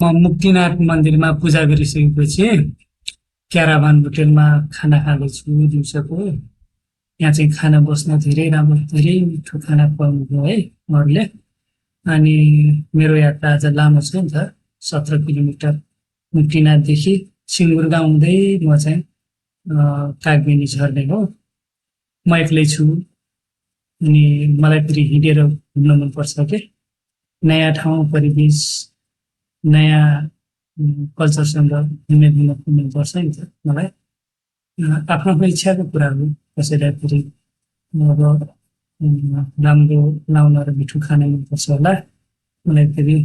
म मुक्तिनाथ मन्दिरमा पूजा गरिसकेपछि क्याराभान होटेलमा खाना खाँदैछु दिउँसोको। यहाँ चाहिँ खाना बस्न धेरै राम्रो, धेरै मिठो खाना खुवाउनुभयो है उहाँहरूले। अनि मेरो यात्रा आज लामो छ नि त, 17 किलोमिटर मुक्तिनाथदेखि सिङ्गुर गाउँ हुँदै म चाहिँ कागबेनी झर्ने हो। म एक्लै छु अनि मलाई फेरि हिँडेर घुम्न मनपर्छ के। नयाँ ठाउँ परिवेश, नयाँ कल्चरसँग घुम्न मनपर्छ नि त मलाई। आफ्नो आफ्नो इच्छाको कुरा हो। कसैलाई फेरि अब राम्रो लाउन र मिठो खान मनपर्छ होला, मलाई फेरि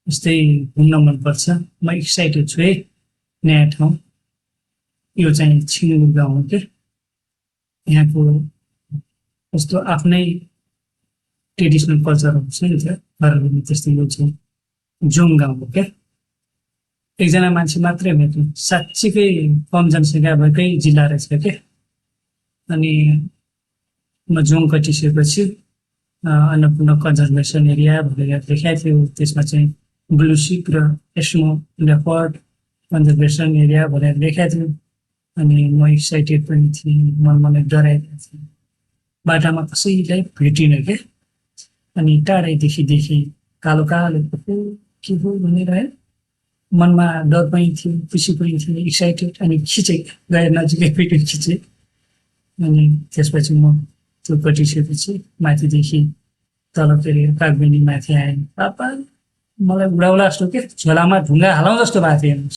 यस्तै घुम्न मनपर्छ। म एक्साइटेड छु है नयाँ ठाउँ। यो चाहिँ छिङ्गु गाउँ हो के। यहाँको कस्तो आफ्नै ट्रेडिसनल कल्चरहरू छ नि त, घरहरू त्यस्तै यो चाहिँ जोङ गाउँ हो क्या। एकजना मान्छे मात्रै भेट्नु, साँच्चीकै कम जनसङ्ख्या भएकै जिल्ला रहेछ के। अनि म जोङ कटिसकेपछि अन्नपूर्ण कन्जर्भेसन एरिया भनेर देखाएको थियो, त्यसमा चाहिँ ब्लु सिप र एस्मो लेपर्ड कन्जर्भेसन एरिया भनेर देखाएको थियो। अनि म एक्साइटेड पनि थिएँ, मलाई डराइरहेको थिएँ। बाटामा कसैलाई भेटिनँ क्या। अनि टाढैदेखि देखेँ कालो कालो के हो भनेर है, मनमा डर पनि थियो, खुसी पनि थियो, एक्साइटेड। अनि खिचेँ, गएर नजिकै भिडियो खिचेँ। अनि त्यसपछि म त्यो कटिसकेपछि माथिदेखि तल फेरि कागबेनी माथि आएँ। पापा मलाई उडाउला जस्तो के, झोलामा ढुङ्गा हालौँ जस्तो भएको थियो।